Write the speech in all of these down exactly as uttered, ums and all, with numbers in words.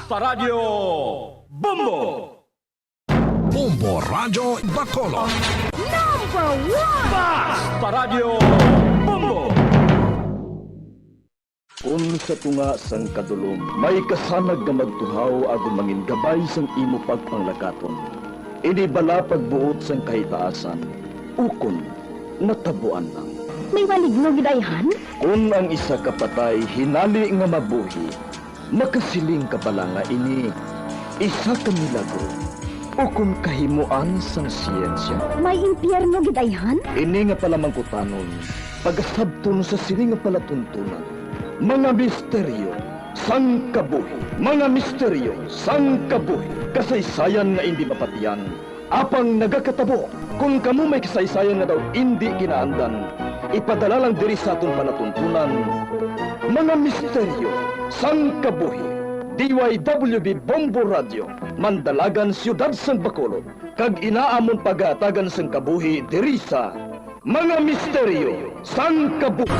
Sa Radyo Bombo! Bombo Radyo Bacolod. Number one! Basta Radyo Bombo! Kun sa tunga sang kadulom may kasanag nga magtuhaw agod mangin gabay sang imo pagpanglakaton, ini bala pagbuot sang kahitaasan, ukon natabuan lang. May maligno gid ayhan? Kun ang isa ka patay hinali nga mabuhi, makasiling ka bala nga ini isa ka milagro ukon kahimoan sang siyensya? May impyerno gid ayhan? Ini nga palamangkutanon pagasabton sa sini nga palatuntunan, mga misteryo sang kabuhi, mga misteryo sang kabuhi, kasaysayan nga indi mapatian, apang nagakatabo. Kon kamo may kasaysayan nga daw indi kinaandan, ipadala lang diri sa aton palatuntunan, mga misteryo sang kabuhi. D Y W B Bombo Radio, Mandalagan, Siyudad sang Bacolod, kag ina amon pagahatagan sang kabuhi diri sa Mga Misteryo sang Kabuhi.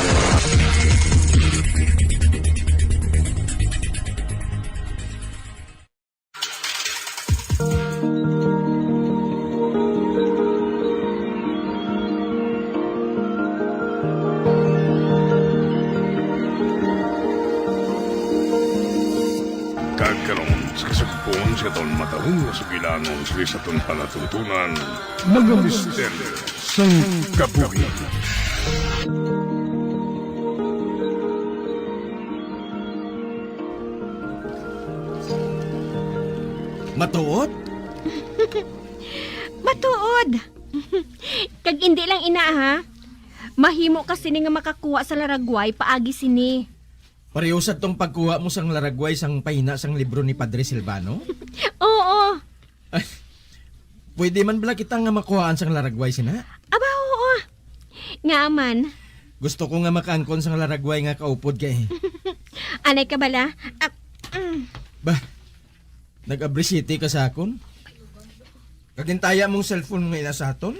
Kag karon, sa kasugpon sa aton matahong nga sugilanon sa aton palatuntunan, Mga Misteryo sang Kabuhi. Matuod? Matuod! Kag indi lang ina, ha? Mahimo ka sini nga makakuha sa laragway paagi sini. Pareho sad tong pagkuha mo sang laragway sang pahina sang libro ni Padre Silvano? Oo. Ay, pwede man bala kita nga makuhaan sang laragway sina? Aba, oo. Nga man. Gusto ko nga makaangkon sang laragway nga kaupod kay. Anay ka bala? Ah, mm. Bah, nag-abri siti ka sa akon? Kagintaya mong cellphone nga ila sa aton?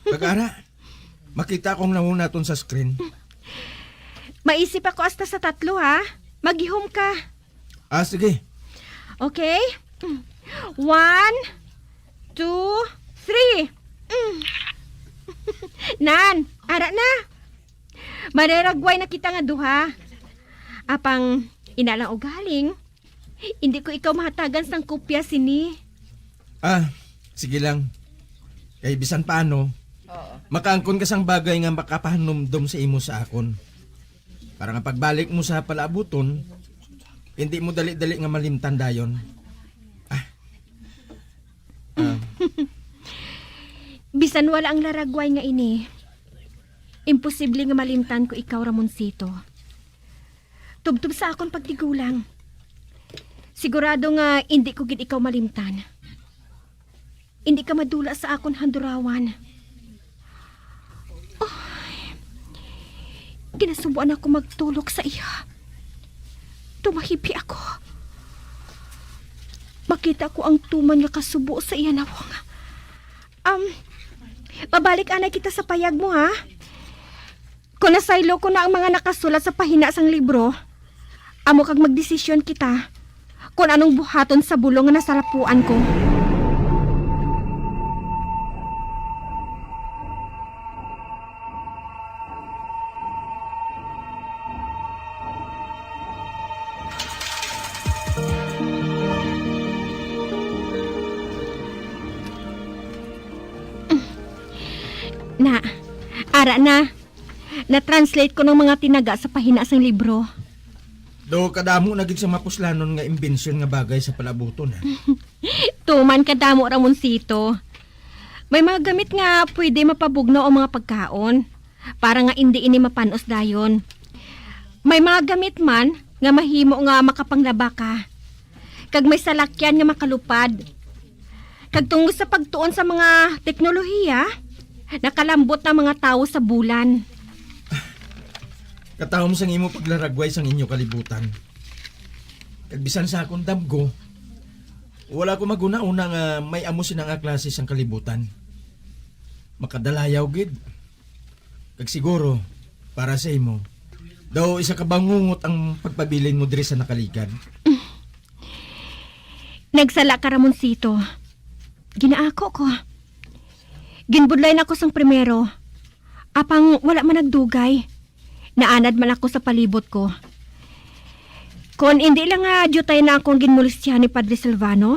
Pag-ara, makita akong nahunaton sa screen. Maisip ako hasta sa tatlo, ha? Maghihom ka. Ah, sige. Okay? One, two, three. Mm. Nan, ara na. Manaragway na kita nga duha. Apang, ina lang ugaling, hindi ko ikaw mahatagan sang kopya sini. Ah, sige lang. Kay bisan paano, Oo. makaangkon ka sang bagay nga makapahanumdom sa imo sa akon. Para nga pagbalik mo sa palaabuton, hindi mo dali-dali nga malimtan dayon. Ah. Ah. Bisan wala ang laragway nga ini, imposible nga malimtan ko ikaw, Ramoncito. Tubtob sa akon pagtigulang. Sigurado nga indi ko gid ikaw malimtan. Indi ka madula sa akon handurawan. Ay, ginasubuan ako magtulok sa iya. Tumahipi ako. Makita ko ang tuman nga kasubo sa iya nawong. Um, mabalik anay kita sa payag mo, ha? Kon nasaylo ko na ang mga nakasulat sa pahina sang libro, amo kag magdesisyon kita kon anong buhaton sa bulong nga nasalapuan ko. Na, ara na. Na-translate ko ng mga tinaga sa pahina sang libro. Do kadamo na gid sa mapuslanon nga imbensyon nga bagay sa palabuton, ha? Tuman kadamo, Ramoncito. May mga gamit nga pwede mapabugnaw ang mga pagkaon para nga indi ini mapanos dayon. May mga gamit man nga mahimo nga makapanglaba ka, kag may salakyan nga makalupad. Kag tungod sa pagtuon sa mga teknolohiya, nakalambot na ang mga tawo sa bulan. Katahom sang imo paglaragway sang inyo kalibutan. Kag bisan sa akon damgo, wala ko maghunahuna nga may amo sina nga klase sang kalibutan. Makadalayaw gid. Kag siguro, para sa imo, daw isa ka bangungot ang pagpabilin mo diri sa nakaligad. Nagsala ka, Ramonsito. Ginaako ko. Ginbudlay na ako sang primero. Apang wala man nagdugay. Naanad man ako sa palibot ko. Kon indi lang nga diutay na ako ang ginmolestyahan ni Padre Silvano,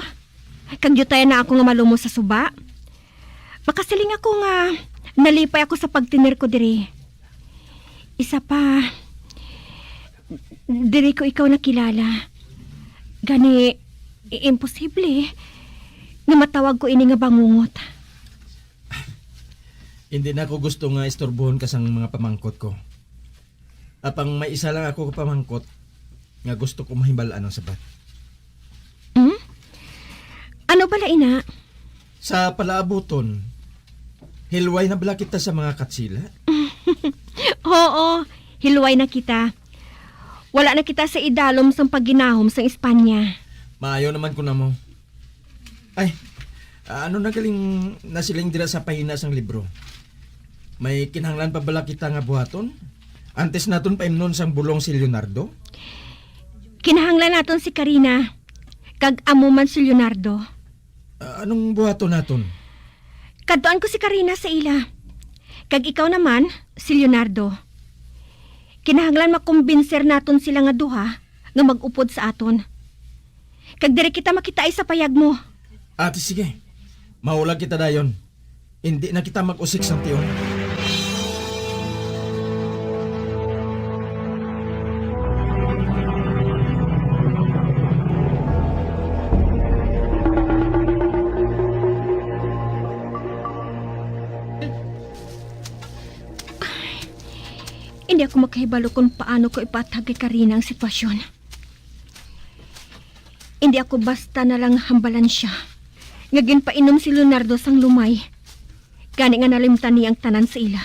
kag diutay na ako nga malumos sa suba, makasiling ako nga nalipay ako sa pagtener ko diri. Isa pa, diri ko ikaw nakilala. Gani, i-, imposible nga matawag ko ini nga bangungot. Hindi na ako gusto nga istorbohon ka sang mga pamangkot ko. Apang may isa lang ako ka pamangkot nga gusto ko mahibal-an ang sabat. Hmm? Ano bala ina? Sa palaabuton, hilway na bala kita sa mga Katsila? Oo, hilway na kita. Wala na kita sa idalom sang pagginahom sang Espanya. Maayo naman ko namo. Ay, ah, ano na galing nasiling dira sa pahina sang libro? May kinahanglan pa bala kita nga buhaton? Antes naton paimnon sang bulong si Leonardo? Kinahanglan naton si Karina, kag amo man si Leonardo. Ah, anong buhaton naton? Kadtuan ko si Karina sa ila, kag ikaw naman, si Leonardo. Kinahanglan makumbinser naton sila nga duha nga mag-upod sa aton. Kag diri kita makitaay sa payag mo. Ate, sige. Mahulag kita dayon. Indi na kita mag-usik sang tion. Hindi ako makahibalo kung paano ko ipatag kay Karina ang sitwasyon. Hindi ako basta na lang hambalan siya nga ginpainom si Leonardo sang lumay, gani nga nalimtan niya ang tanan sa ila.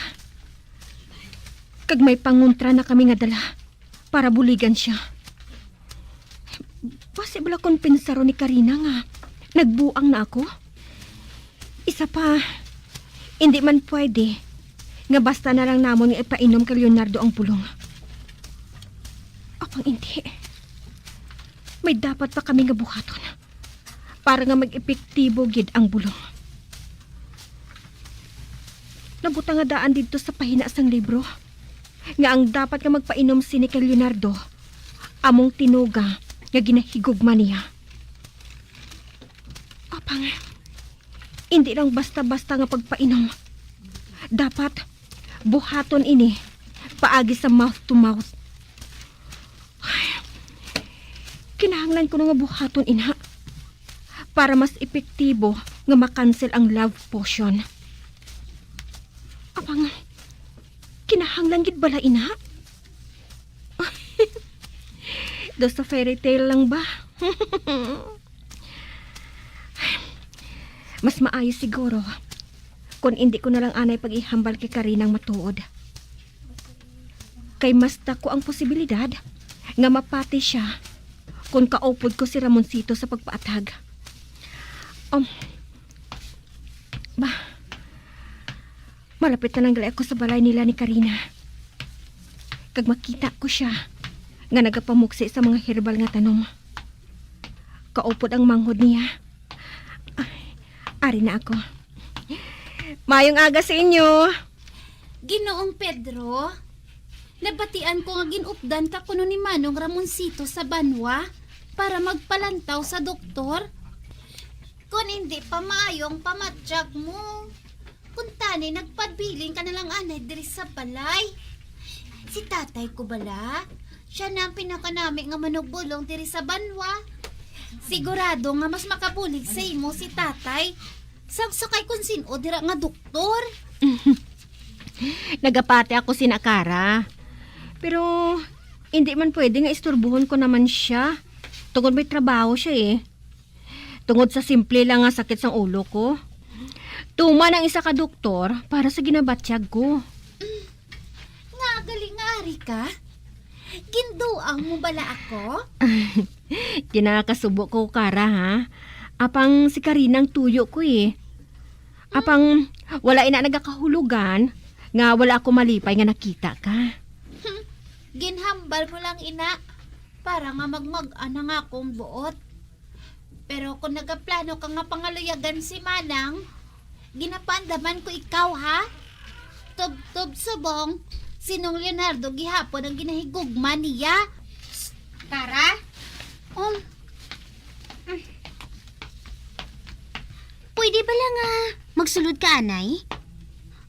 Kag may pangontra na kami nga dala para buligan siya. Basi bala kon pinsaron ni Karina nga nagbuang na ako? Isa pa, hindi man pwede nga basta na lang namon nga ipainom kay Leonardo ang bulong. Apang hindi, may dapat pa kami nga buhaton para nga mag-epektibo gid ang bulong. Nabutang nga daan didto sa pahina sang libro nga ang dapat nga magpainom sini kay Leonardo among tinuga nga ginahigugma niya. Apang, hindi lang basta-basta nga pagpainom. Dapat buhaton ini paagi sa mouth to mouth. Ay, kinahanglan ko na nga buhaton ina para mas epektibo nga makansel ang love potion. Apang, kinahanglan gid bala ina? Do sa fairy tale lang ba? Mas maayo siguro kon indi ko na lang anay pag-ihambal kay Karina ang matuod. Kay mas dako ang posibilidad nga mapati siya kon kaupod ko si Ramoncito sa pagpaatag. Um, ba, malapit na lang gali ako sa balay nila ni Karina. Kag makita ko siya nga nagapamuksi sa mga herbal nga tanom. Kaupod ang manghod niya. Ay, ari na ako. Mayong aga sa inyo. Ginoong Pedro, nabatian ko nga ginupdan ka kuno ni Manong Ramoncito sa banwa para magpalantaw sa doktor. Kon hindi pa maayo ang pamatyag mo, kuntani nagpabilin ka na lang anay diri sa balay. Si tatay ko bala, siya na ang pinakanami nga manugbolong diri sa banwa. Sigurado nga mas makabulig sa imo si tatay sang sa kay kon sin-o dira nga doktor. Nagapati ako sina Kara. Pero hindi man pwede nga istorbohon ko naman siya. Tungod may trabaho siya eh. Tungod sa simple lang nga sakit sang ulo ko. Tuman ang isa ka doktor para sa ginabatyag ko. Nga gali nga ari ka? Ginduang mo bala ako? Kinakasubo ko, Kara, ha? Apang si Karina ang tuyo ko, eh. Apang wala ina nagakahulugan nga wala ako malipay nga nakita ka. Hmm, ginhambal mo lang, ina, para nga magmag-an ang akong buot. Pero kung nagaplano ka nga pangaluyagan si Manang, ginapaandaman ko ikaw, ha? Tubtob subong, si Nong Leonardo gihapon ang ginahigugma niya. Tara. Um, pwede ba lang, ah, magsulod ka, anay?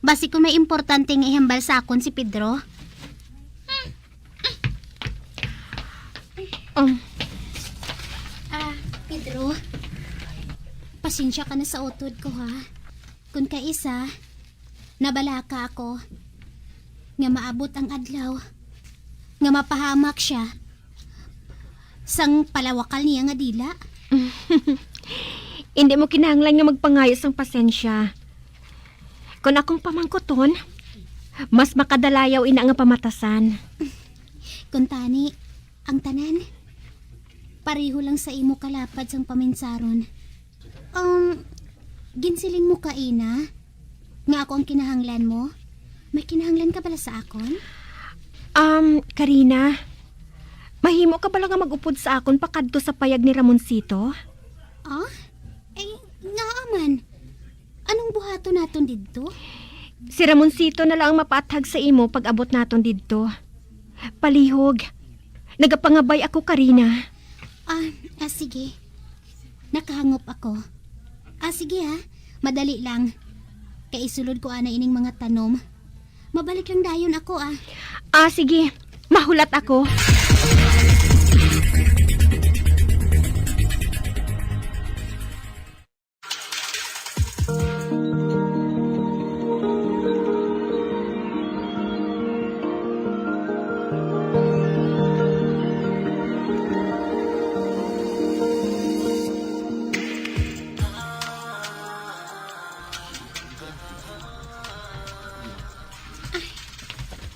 Basi kung may importante nga ihambal sa akon si Pedro. Um, Ah, Pedro, pasensya ka na sa utod ko, ha? Kun kaisa, nabalaka ako nga maabot ang adlaw nga mapahamak siya sang palawakal niya nga dila. Hindi mo kinahanglan nga magpangayo sang pasensya. Kon akong pamangkuton, mas makadalayaw ina nga pamatasan. Kuntani, ang tanan, pareho lang sa imo kalapad sang paminsaron. Um, ginsiling mo kaina nga ako ang kinahanglan mo? May kinahanglan ka bala sa akon? Um, Karina, mahimo ka bala nga mag-upod sa akon pakadto sa payag ni Ramoncito? Ah? Eh, ngaa man? Anong buhaton naton didto? Si Ramoncito na lang ang mapaathag sa imo pag-abot naton didto. Palihog. Nagapangabay ako, Karina. Ah, ah, sige. Nakahangop ako. Ah, sige ha. Madali lang. Kay isulod ko ana ining mga tanom. Mabalik lang dayon ako, ah. Ah, sige. Mahulat ako.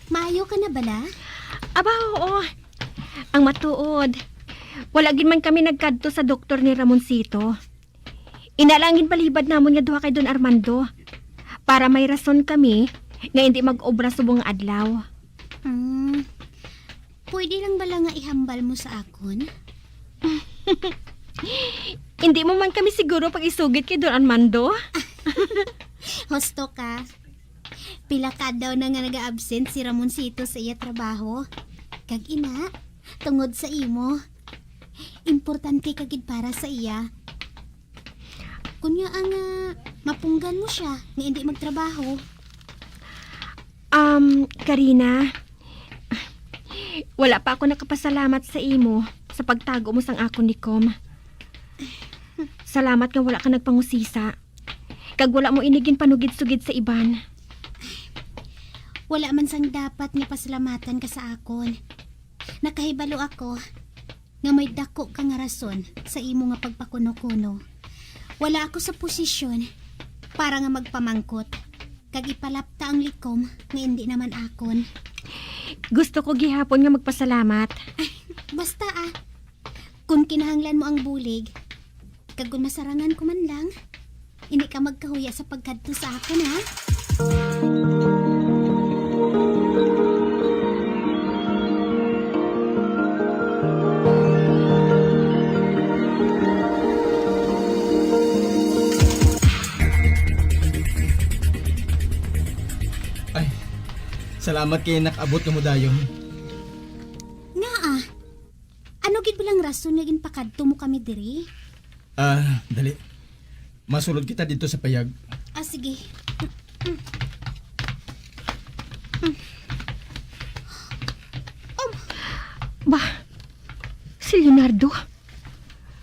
Maayo ka na bala? Aba, oo. Ang matuod, wala gid man kami nagkadto sa doktor ni Ramoncito. Ina lang ginpalibad namon nga duha kay Don Armando, para may rason kami nga indi mag-obra subong nga adlaw. Hmm. Pwede lang bala nga ihambal mo sa akon? Hindi mo man kami siguro pag-isugid kay Don Armando? Husto ka. Pila ka adlaw na nga nag-absent si Ramoncito sa iya trabaho. Kag ina, tungod sa imo, importante ka gid para sa iya. Kunya ang, ah, mapunggan mo siya nga hindi magtrabaho. Um, Karina, wala pa ako nakapasalamat sa imo sa pagtago mo sang akon likom. Salamat nga wala ka nagpangusisa, kag wala mo ini ginpanugid-sugid sa iban. Wala man sang dapat nga pasalamatan ka sa akon. Nakahibalo ako nga may dako ka nga rason sa imo nga pagpakuno-kuno. Wala ako sa posisyon para nga magpamangkot, kag ipalapta ang likom nga indi naman akon. Gusto ko gihapon nga magpasalamat. Ay, basta, ah. Kung kinahanglan mo ang bulig, kag kung masarangan ko man lang, hindi ka magkahuya sa pagkadto sa akon, ha? Ay, salamat kay nakaabot ka mo dayon. Ngaa? Ano gid balang rason nga ginpakadto mo kami diri? Ah, dali. Masulod kita dito sa payag. Ah, sige. Um. Ba, si Leonardo,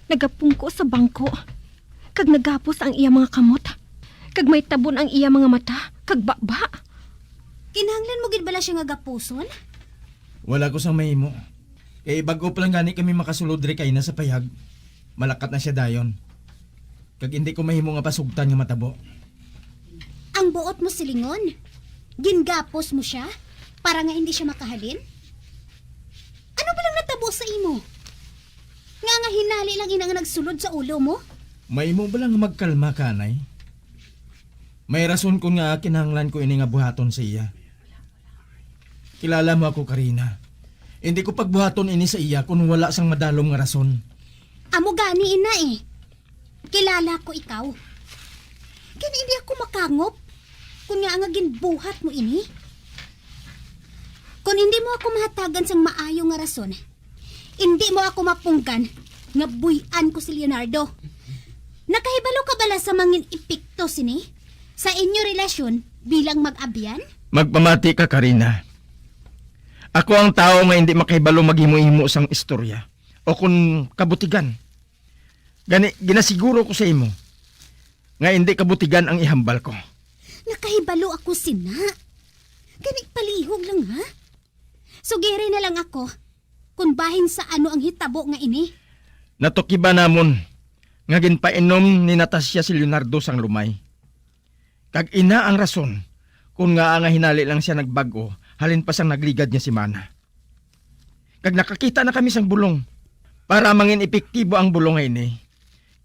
nagapungko sa bangko, kag nagapos ang iya mga kamot, kag may tabon ang iya mga mata, kag baba. Kinahanglan mo gid bala siya nga gapuson? Wala ko sang mahimo. Kay bag-o pa lang gani kami makasulod diri kaina sa payag. Malakat na siya dayon. Kag hindi ko mahimo nga pasugtan nga matabo. Ang buot mo silingon, gingapos mo siya para nga hindi siya makahalin? Ano ba lang natabo sa imo? Nga nga hinali lang ina nga nagsulod sa ulo mo? Mahimo ba lang magkalma ka, Nay? May rason ko nga kinahanglan ko ini nga buhaton sa iya. Kilala mo ako, Karina. Hindi ko pagbuhaton ini sa iya kung wala sang madalom nga rason. Amo gani, ina, eh. Kilala ko ikaw. Kani hindi ako makangop kung nga nga ginbuhat mo ini. Kung hindi mo ako mahatagan sang maayo nga rason, hindi mo ako mapunggan nga buy-an ko si Leonardo. Nakahibalo ka bala sa mangin epekto sini sa inyo relasyon bilang mag-abyan? Magpamati ka, Karina. Ako ang tawo nga hindi makahibalo maghimo-himo sang istorya o kon kabutigan. Gani, ginasiguro ko sa imo nga hindi kabutigan ang ihambal ko. Nakahibalo ako sina. Gani, palihog lang, ha? Sugiri na lang ako kung bahin sa ano ang hitabo nga ini. Natukiban namon nga ginpainom ni Natasha si Leonardo sang lumay. Kag ina ang rason kon ngaa nga hinali lang siya nagbag-o halin pa sang nagligad nga semana. Kag nakakita na kami sang bulong. Para mangin epektibo ang bulong nga ini,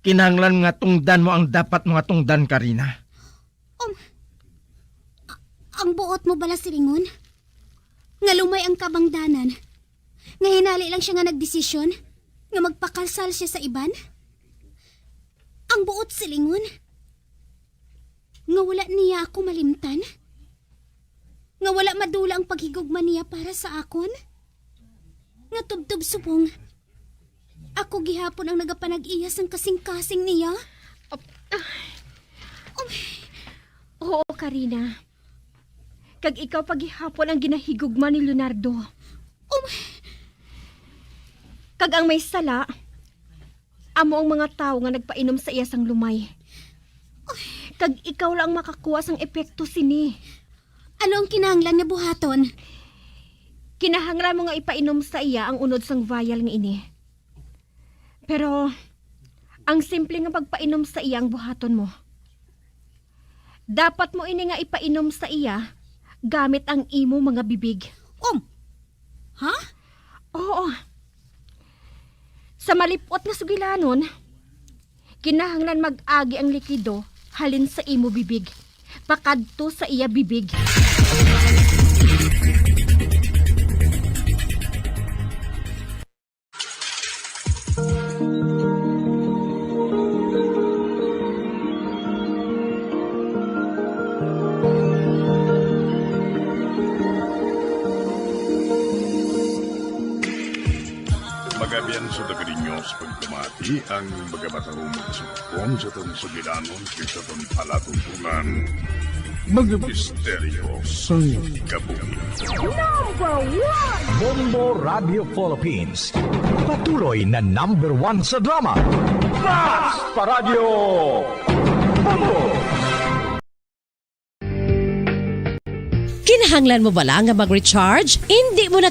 kinahanglan nga tungdan mo ang dapat mo nga tungdan, Karina. Um, a- ang buot mo bala silingon? Nga lumay ang kabangdanan? Nga hinali lang siya nga nagdesisyon nga magpakasal siya sa iban? Ang buot silingon? Nga wala niya ako malimtan? Nga wala madula ang paghigugma niya para sa akon? Nga tubtob subong, ako gihapon ang nagapanag-iya sang kasing-kasing niya? Ap-, ah. Um, Oo, Karina. Kag ikaw pa gihapon ang ginahigugma ni Leonardo. Um, Kag ang may sala, amo ang mga tawo nga nagpainom sa iya sang lumay. Kag ikaw lang ang makakuha sang epekto sini. Ano ang kinahanglan nga buhaton? Kinahanglan mo nga ipainom sa iya ang unod sang vial nga ini. Pero ang simple nga pagpainom sa iya ang buhaton mo. Dapat mo ini nga ipainom sa iya gamit ang imo mga bibig. Um, ha? Oo. Sa malip-ot nga sugilanon, kinahanglan mag-agi ang likido halin sa imo bibig pakadto sa iya bibig. Magabian sa taga ninyo sa pagpamati ang mga matarong mga sugpon sa aton sugilanon kag sa aton palatuntunan. Mga misteryo sang kabuhi. Number one! Bombo Radio Philippines. Patuloy na number one sa drama. Mas Paradyo! Bombo! Kinahanglan mo bala nga mag-recharge? Indi mo na